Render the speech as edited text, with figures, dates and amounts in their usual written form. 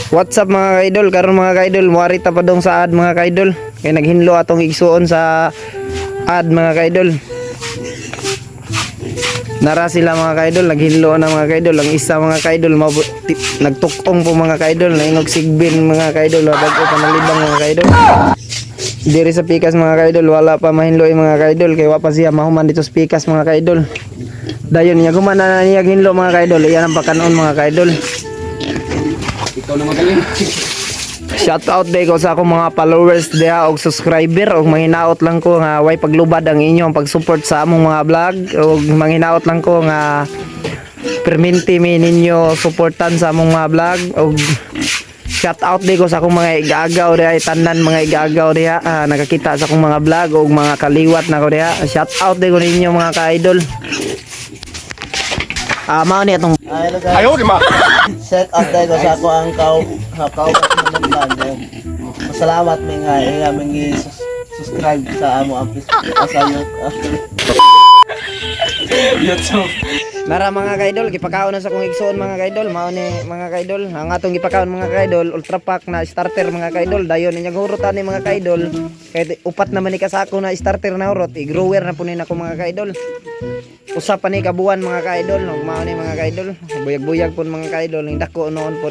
What's up, mga kaidol? Karon, mga kaidol, muari ta padong sa ad, mga kaidol. Kay naghinlo atong igsuon sa ad, mga kaidol. Nara sila, mga kaidol, naghinlo na, mga kaidol. Ang isa, mga kaidol, nagtukong po, mga kaidol, naingog sigbin, mga kaidol, bago pa nalibang, mga kaidol. Diri sa pikas, mga kaidol, wala pa mahinlo yung mga kaidol kay wa pa siya mahuman dito sa pikas, mga kaidol. Dayon niya guman na niya hinlo, mga kaidol, iyan ang pakanon, mga kaidol. Ikaw na magaling. Shout out day ko sa akong mga followers diha og subscriber og manghinaot lang ko nga way paglubad ang inyong pag-support sa among mga vlog og manghinaot lang ko nga perminti mi ninyo suportan sa among mga vlog. Og shout out day ko sa akong mga igagaw diha, tanan mga igagaw diha, nakakita sa akong mga vlog og mga kaliwat nako diha. Shout out day ko ninyo, mga ka-idol. Mao ni atong Hello guys. Ayaw, di ma. Shout out tayo sa ako ang kau kau man. Masalamat mi nga iya aming subscribe sa amo ang Facebook sa YouTube. YouTube. Nara, mga kaidol, gipakaon na sa kong igsuon, mga kaidol. Mao ni, mga kaidol. Ang atong gipakaon, mga kaidol, ultra pack na starter, mga kaidol. Dayon niya hurot ani, mga kaidol. Kay upat naman ni kasako na starter na hurot, i-grower na po ni nako, mga kaidol. Usa pa ni ka buwan, mga kaidol. Mao ni, mga kaidol. Buyag-buyag po, mga kaidol, ning dako noon po.